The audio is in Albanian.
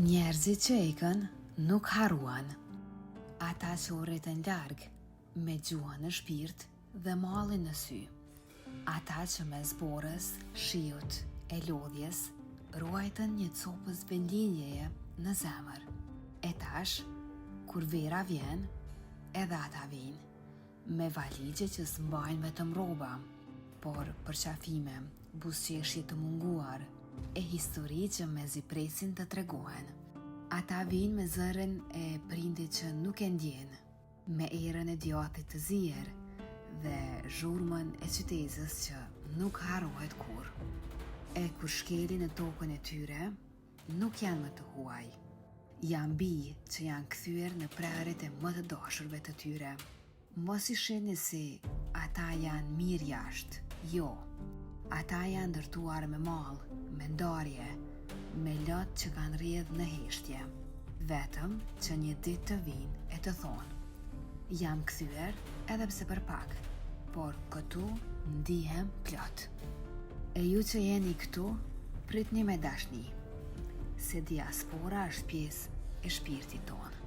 Njerëzit që ikën nuk harruan. Ata që u rritën larg, me gjuhën në shpirt dhe mallin në sy. Ata që mes borës, shiut e lodhjes ruajtën një copëz vendlindjeje në zemër. E tash, kur vera vjen, edhe ata vijnë, me valixhe që s'mbajnë vetëm rroba, por përqafime, buzëqeshje të munguar e histori që mezi presin të tregohen. Ata vijnë me zërin e prindit që nuk e ndjen, me erën e djathit të zier dhe zhurmën e qytezës që nuk harrohet kurrë. E kur shkelin në tokën e tyre, nuk janë më të huaj. Janë bij që janë kthyer në prehërit e më të dashurve të tyre. Mos i shihni si ata janë mirë jashtë. Jo. Ata janë ndërtuar me mall, me ndarje, me lot që kanë rrjedhë në heshtje, vetëm që një ditë të vijnë e të thonë, Jam kthyer edhe pse për pak, por këtu ndihem plot. E ju që jeni këtu, pritni me dashni, se diaspora është pjesë e shpirtit tonë.